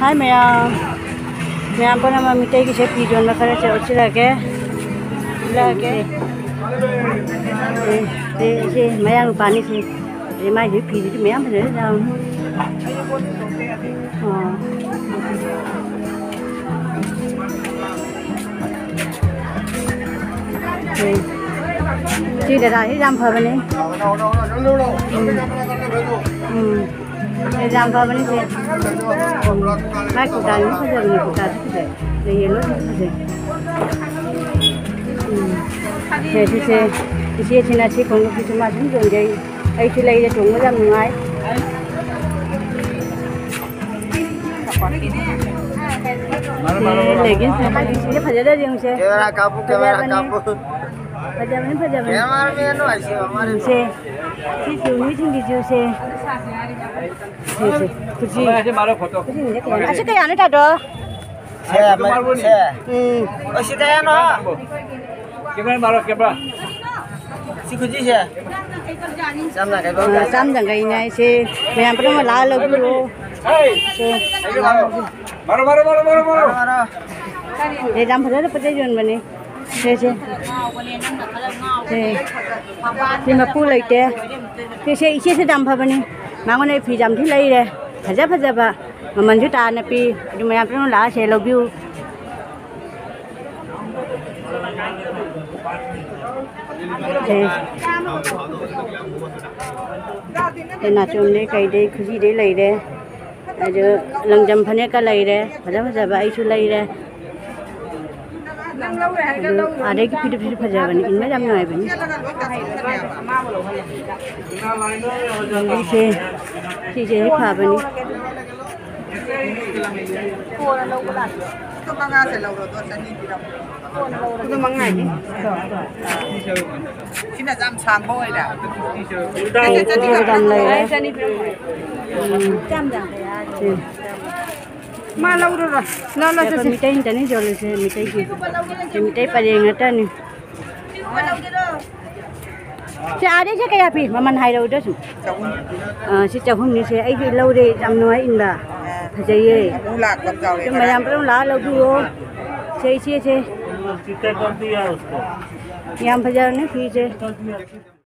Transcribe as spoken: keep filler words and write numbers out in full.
ꯍꯥꯏ ꯃꯌꯥꯝ, ꯃꯌꯥꯝ ꯄꯨꯝꯅꯃꯛ ꯃꯤꯇꯩꯒꯤꯁꯦ ꯐꯤ ꯌꯣꯟꯕ ꯈꯔꯁꯦ ꯎꯠꯁꯤꯜꯂꯛꯑꯒꯦ꯫ ꯎꯠꯂꯛꯑꯒꯦ꯫ ꯁꯤ, ꯁꯤ, ꯁꯤ ꯃꯌꯥꯡ ꯅꯨꯄꯥꯅꯤ ꯁꯤ꯫ ꯑꯗꯩ ꯃꯥꯏꯁꯤ ꯐꯤꯁꯤꯁꯨ ꯃꯌꯥꯝ ꯐꯖꯅ ꯌꯥꯎꯔꯝꯃꯤ꯫ ꯑꯥ꯫ ꯁꯤ, ꯁꯤ ꯗꯗꯥꯁꯤ ꯌꯥꯝ ꯐꯕꯅꯤ꯫ ꯎꯝ꯫ ꯎꯝ꯫ ꯁꯤ ꯌꯥꯝ ꯐꯕꯅꯤ ꯁꯤ꯫ ꯃꯥꯏ ꯀꯨꯔꯇꯥꯁꯤꯁꯨ ꯐꯖꯕꯅꯤ, ꯀꯨꯔꯇꯥꯁꯨ ꯐꯖꯩ꯫ ꯑꯗꯩ ꯌꯦꯜꯂꯣꯁꯤꯁꯨ ꯐꯖꯩ꯫ ꯎꯝ꯫ ꯁꯦ, ꯁꯤꯁꯦ, ꯏꯆꯦꯁꯤꯅ ꯁꯤ ꯈꯣꯡꯎꯞꯁꯤꯁꯨ ꯃꯥ ꯁꯨꯝ ꯌꯣꯟꯖꯩ꯫ ꯑꯩꯁꯨ ꯂꯩꯔꯦ, ꯇꯣꯡꯕ ꯌꯥꯝ ꯅꯨꯡꯉꯥꯏ꯫ ꯁꯤ ꯂꯦꯒꯤꯟꯁ ꯃꯈꯜꯁꯤꯡꯁꯦ ꯐꯖꯗ꯭ꯔꯥ ꯌꯦꯡꯉꯨꯁꯦ꯫ ꯀꯦꯃꯦꯔꯥ ꯀꯥꯞꯄꯨ, ꯀꯦꯃꯦꯔꯥ ꯐꯖꯕꯅꯤ꯫ ꯀꯥꯞꯄꯨ꯫ ꯐꯖꯕꯅꯤ, ꯐꯖꯕꯅꯤ꯫ ꯀꯦꯃꯦꯔꯥꯃꯦꯟ ꯍꯥꯏꯁꯦ ꯃꯃꯥꯅ ꯎꯝ, ꯁꯦ꯫ ꯁꯤ ꯆꯨꯅꯤꯁꯤꯡꯁꯤꯁꯨ ꯁꯦ꯫ ꯁꯦ, ꯁꯦ꯫ ꯈꯨꯖꯤ꯫ ꯈꯨꯖꯤꯁꯤꯡꯁꯦ ꯀꯌꯥꯅꯣ? ꯑꯁꯤ ꯀꯌꯥꯅꯣ ꯇꯥꯗꯣ? ꯁꯦ, ꯁꯦ꯫ ꯎꯝ꯫ ꯑꯁꯤ ꯀꯌꯥꯅꯣ? ꯀꯦꯃꯦꯔꯥ ꯃꯥꯔꯣ, ꯀꯦꯃꯦꯔꯥ꯫ ꯁꯤ ꯈꯨꯖꯤꯁꯦ꯫ ꯆꯥꯝ ꯌꯥꯡꯈꯩ ꯄꯤꯕ꯫ ꯑ, ꯆꯥꯝ ꯌꯥꯡꯈꯩꯅꯦ꯫ ꯁꯦ, ꯃꯌꯥꯝ ꯄꯨꯝꯅꯃꯛ ꯂꯥꯛꯑ ꯂꯧꯕꯤꯔꯣ꯫ ꯁꯦ꯫ ꯃꯥꯔꯣ, ꯃꯥꯔꯣ, ꯃꯥꯔꯣ, ꯃꯥꯔꯣ꯫ ꯃꯥꯔꯣ, ꯃꯥꯔꯣ꯫ ꯁꯦ, ꯌꯥꯝ ꯐꯖꯅ ꯄꯣꯠ ꯆꯩ ꯌꯣꯟꯕꯅꯤ꯫ ꯁꯦ, ꯁꯦ꯫ ꯁꯦ꯫ ꯁꯤ ꯃꯄꯨ ꯂꯩꯇꯦ꯫ ꯁꯦ, ꯁꯦ, ꯏꯆꯦꯁꯦ ꯌꯥꯝ ꯐꯕꯅꯤ꯫ ꯃꯉꯣꯟꯗ ꯑꯩ ꯐꯤ ꯌꯥꯝ ꯊꯤ ꯂꯩꯔꯦ꯫ ꯐꯖ ꯐꯖꯕ꯫ ꯃꯃꯜꯁꯨ ꯇꯥꯅ ꯄꯤ꯫ ꯑꯗꯨ ꯃꯌꯥꯝ ꯄꯨꯝꯅꯃꯛ ꯂꯥꯛꯑ ꯁꯦ ꯂꯧꯕꯤꯌꯨ꯫ ꯁꯦ꯫ ꯁꯦ ꯅꯥꯆꯣꯝꯗꯩ ꯀꯩꯗꯩ ꯈꯨꯖꯤꯗꯩ ꯂꯩꯔꯦ꯫ ꯑꯗꯨ ꯂꯪꯖꯝ ꯐꯅꯦꯛꯀ ꯂꯩꯔꯦ꯫ ꯐꯖ ꯐꯖꯕ ꯑꯩꯁꯨ ꯂꯩꯔꯦ꯫ ꯑꯗꯨ ꯑꯥꯗꯒꯤ ꯐꯤꯗꯨ ꯐꯤꯗꯨ ꯐꯖꯕꯅꯤ, ꯏꯟꯕ ꯌꯥꯝ ꯅꯨꯡꯉꯥꯏꯕꯅꯤ꯫ ꯑꯗꯨ ꯁꯤꯁꯦ, ꯁꯤꯁꯦ ꯍꯦꯛ ꯐꯕꯅꯤ꯫ ꯀꯣꯟꯅ ꯂꯧꯕ ꯂꯥꯛꯀꯦ꯫ ꯑꯗꯨ ꯃꯉꯥꯁꯦ ꯂꯧꯔꯣ, ꯑꯗꯣ ꯆꯅꯤ ꯄꯤꯔꯝꯃꯣ꯫ ꯀꯣꯟꯅ ꯂꯧꯔꯒꯦ꯫ ꯑꯗꯨ ꯃꯉꯥꯅꯤ꯫ ꯁꯤꯅ ꯌꯥꯝ ꯁꯥꯡꯕ ꯑꯣꯏꯔꯦ꯫ ꯁꯦ, ꯁꯤꯁꯨ ꯌꯥꯝ ꯂꯩꯔꯦ꯫ ꯆꯅꯤ ꯄꯤꯔꯝꯃꯣ꯫ ꯎꯝ꯫ ꯁꯦ꯫ ꯃꯥ ꯂꯧꯔꯨꯔꯣ꯫ ꯂꯧ, ꯂꯧ, ꯑꯩꯈꯣꯏ ꯆꯠꯁꯤ꯫ ꯃꯤꯇꯩ ꯉꯥꯛꯇꯅꯤ ꯌꯣꯜꯂꯤꯁꯦ, ꯃꯤꯇꯩꯒꯤ꯫ ꯁꯤ ꯃꯤꯇꯩ ꯄꯔꯦꯡ ꯉꯥꯛꯇꯅꯤ꯫ ꯁꯤ ꯑꯥꯗꯩꯁꯦ ꯀꯌꯥ ꯄꯤ? ꯃꯃꯜ ꯍꯥꯏꯔꯛꯎꯗ ꯁꯨꯝ꯫ ꯆꯍꯨꯝ꯫ ꯑꯥ, ꯁꯤ ꯆꯍꯨꯝꯅꯤ ꯁꯦ꯫ ꯑꯩꯗꯤ ꯂꯧꯔꯦ, ꯌꯥꯝ ꯅꯨꯡꯉꯥꯏ ꯏꯟꯕ꯫ ꯑꯥ꯫ ꯐꯖꯩꯌꯦ꯫ ꯑꯗꯨ ꯃꯌꯥꯝ ꯄꯨꯂꯞ ꯂꯥꯛꯑ ꯂꯧꯕꯤꯌꯣ꯫ ꯁꯦ, ꯏꯆꯦꯁꯦ꯫ ꯌꯥꯝ ꯐꯖꯕꯅꯦ ꯐꯤꯁꯦ꯫